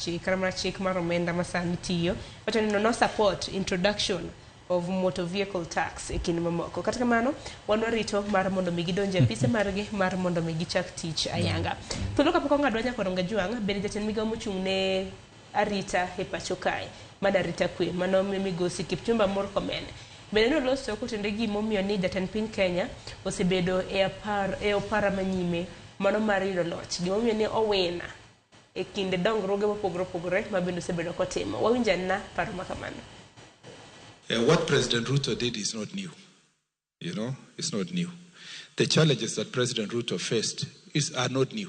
chik kata mana chik mar omenda ma sani tiyo. Wacho ni no support introduction of motor vehicle tax e kind mamoko. Kata kamano, wan warito mar mondo mi gidonj e apise margi mar mondo mi gichak tich ayanga. Thuolo kapok ong'adwa nyaka Jwang' bende jatend migawo mochung' ne arita e pacho kae mana arita kwe mano migosi Kipchumba Murkomen bende noloso kotende gimomiyo ni jatend piny Kenya osebedo e apar e opara manyime mano mar yudo loch gimomiyo ni owina e kinde dongruoge mopogore opogore ma bende osebedo kotimo wawinjo anena paro ma kamano. What President Ruto did is not new. It's not new. The challenges that President Ruto faced are not new.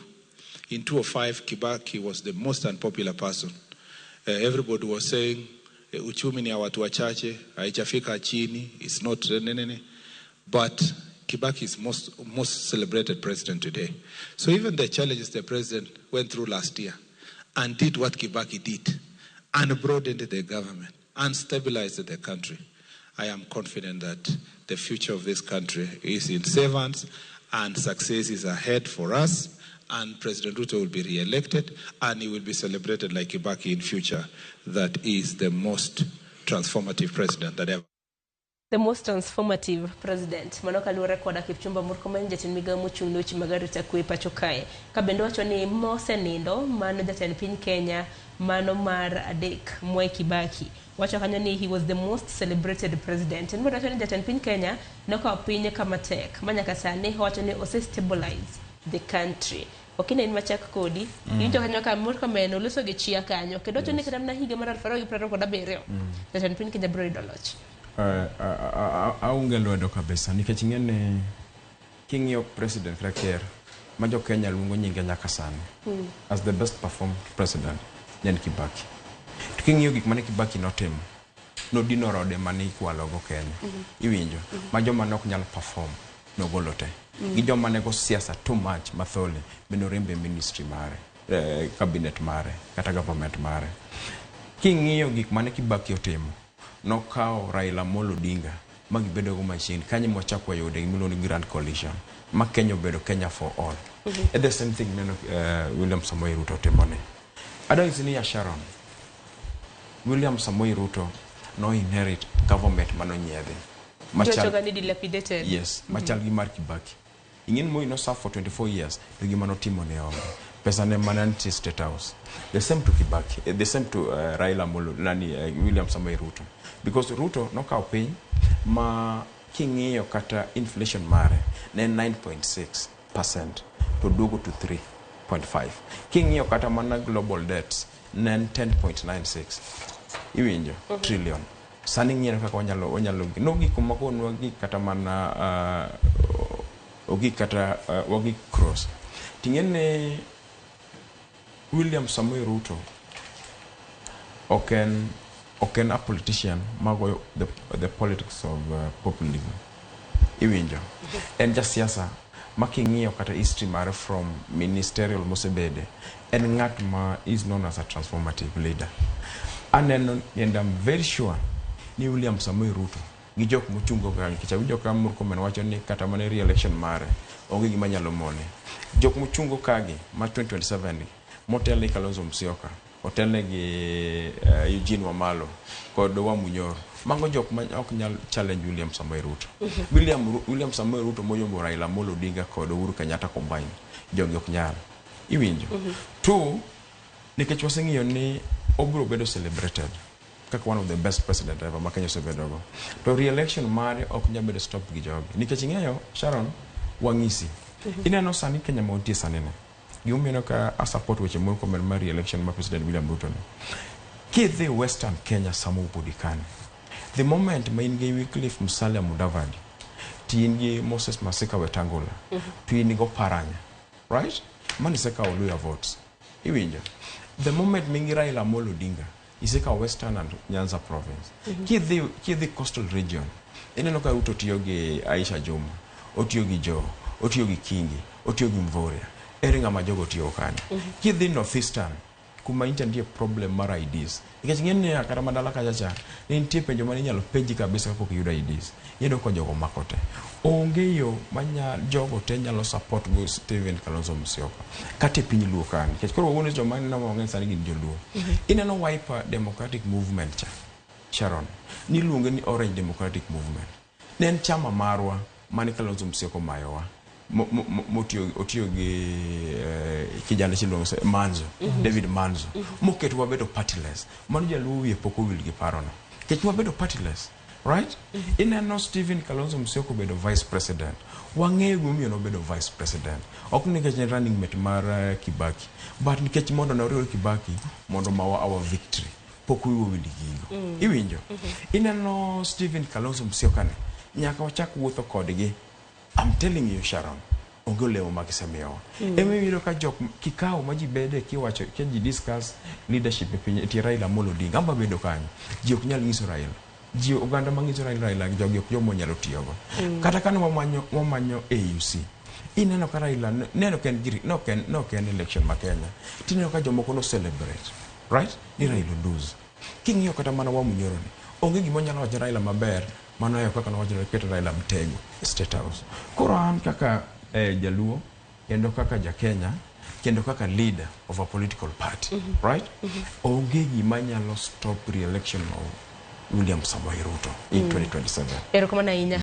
In 2005, Kibaki was the most unpopular person. Everybody was saying, "Uchumi ni ya watu wachache, haijafika chini, it's not, ne, ne, ne." But Kibaki is most celebrated president today. So even the challenges the president went through last year and did what Kibaki did and broadened the government and stabilized the country, I am confident that the future of this country is in safe hands and success is ahead for us, and President Ruto will be re-elected and he will be celebrated like Kibaki in future. That is the most transformative president that ever. The most transformative president mano kaluwore koda Kipchumba Murkomen, jatend migawo mochung' ne weche mag arita kwe pacho kae, ka bende wacho ni mosenindo mano jatend piny Kenya mano mar adek Mwai Kibaki wacho kanyo ni he was the most celebrated president. En bende wacho ni jatend piny Kenya nokawo piny kama tek ma nyaka sani owacho ni ose stabilize the country. Okine in machak kodi iwinjo kanyo ka Murkomen oloso gi chia kanyo kendo wacho ni kata mana higa mar 2027 jatend piny Kenya biro yudo loch. Aonge lwedo kabisa nikech ing'e ni king'iyo president kata ker ma jo Kenya luongo nyinge nyaka sani as the best performed president ne en Kibaki. To king'iyo gik mane Kibaki notimo, nodino rode mane ikwalogo Kenya. Iwinjo? Ma joma ne ok nyal perform nogolo te. Gi joma ne go siasa too much mathole be norembe ministry mare, cabinet mare, kata government mare. King'iyo gik mane Kibaki otimo, nokawo Raila Amolo Odinga ma gibedo go machiegni kanyo mwachako wayude gimiluongo ni Grand Coalition ma Kenya obedo Kenya for all. The same thing neno William Samoei Ruto timone. Adwa nyisi ni ya Sharon, William Samoei Ruto no inherit government manonyiedhi. Iwachoga ni dilapidated. Yes, machal gi mar Kibaki. Ing'e ni Moi no serve for 24 years to gima notimo ne onge. Pesa ne mana nitie State House. The same to Kibaki, the same to Raila Amolo, nani, William Samoei Ruto. Because Ruto nokawo piny ma king'iyo kata inflation mare ne en 9.6% to duogo to 3.5. King'iyo kata mana global debts ne en 10.96. Iwinjo? Trillion. Sani ng'iyo kaka wanyalo nogik kuma konwa gik kata mana ogik kata wagik cross. Ting'e ni William Samoei Ruto ok en a politician magoyo the politics of populism. Iwinjo? En jasiasa ma king'iyo kata history mare from ministerial mosebede, en ng'at ma is known as a transformative leader. Aneno and I'm very sure ni William Samoei Ruto gi jok mochungo ka, nikech awinjo ka Murkomen wacho ni kata mana re-election mare onge gima nyalo mone. Jok mochungo kagi ma 2027 gi motelne gi Kalonzo Musyoka, otelne gi Eugene Wamalwa kod Wamunyoro, mago jok ma ok nyal challenge William Samoei Ruto. William Samoei Ruto moyombo Raila Amolo Odinga kod Uhuru Kenyatta combined, jogi ok nyal. Iwinjo? Two, nikech waseng'iyo ni obiro bedo celebrated kaka one of the best president ever ma Kenya osebedogo. To re-election mare ok nyal bedo stop gi jogi. Nikech ing'eyo, Sharon, wang'isi. Ineno sani Kenya ma wantie sani ni. Gimomiyo ka a support weche Murkomen mar re-election mar President William Ruto ni. Kidhi Western Kenya sama Obudikani, the moment ma in gi Wycliffe Musalia Mudavadi, to in gi Moses Masika Wetangula, to in gi Oparanya, right? Mano isekawo Luhya votes. Iwinjo? The moment ma in gi Raila Amolo Odinga, isekawo Western and Nyanza province. Kidhi coastal region, ineno ka Ruto tiyo gi Aisha Juma, otiyo gi Joho, otiyo gi Kingi, otiyo gi Mvurya. Ere ng'ama jogo tiyo kanyo? Kidhi Northeastern, Kuma nyicha nitie problem mar IDs. Nikech ing'e ni kata mana dala kacha cha, ne nitie penjo mane inyalo penji kabisa kapok iyudo IDs. Iyudo ka jogo mako te. Onge yo ma jogo te nyalo support go Stephen Kalonzo Musyoka. Kata e piny Luo ka. Nikech koro wawuono joma ineno mang'eny sani gin joluo. Ineno Wiper Democratic Movement cha, Sharon, niluonge ni Orange Democratic Movement. Ne en chama marwa mane Kalonzo Musyoka omayowa. Motiyo otiyo gi kijana chiluongo Manzo, David Manzo, moketo wabedo partyless. Mano jaluo wiye pok owil gi parono. Nikech wabedo partyless, right? Ineno Stephen Kalonzo Musyoka obedo vice president. Wang'eyo gimomiyo nobedo vice president. Ok nikech en running mate mar Kibaki, but nikech mondo ne oriw Kibaki mondo mawa our victory. Pok wiwa owil gi gigo. Iwinjo? Ineno Stephen Kalonzo Musyoka ni, nyaka wachak wuotho kodgi. I'm telling you Sharon, onge olemo ma gisemiyowa. Ema iyudo ka jok kikao ma ji bede kiwacho ka ji discuss leadership e piny e Raila Amolo Odinga, amba bedo kanyo. Ji ok nyal nyiso Raila. Ji oganda manyiso Raila Raila jogi ok joma onyalo tiyogo. Kata kane wamanyo AUC, ineno ka Raila neno ok en giri, no ok en election ma Kenya. Tineno ka jomoko no celebrate, right? Ni Raila lose. King'iyo kata mana Wamunyoro ni, onge gima onyalo wacho Raila maber mano e kaka nowacho keto Raila Mtego e State House. Koro an kaka jaluo kendo kaka ja Kenya kendo kaka leader of a political party, right? Onge gima nyalo stop re-election of William Samoei Ruto in 2027. Erokamano ahinya.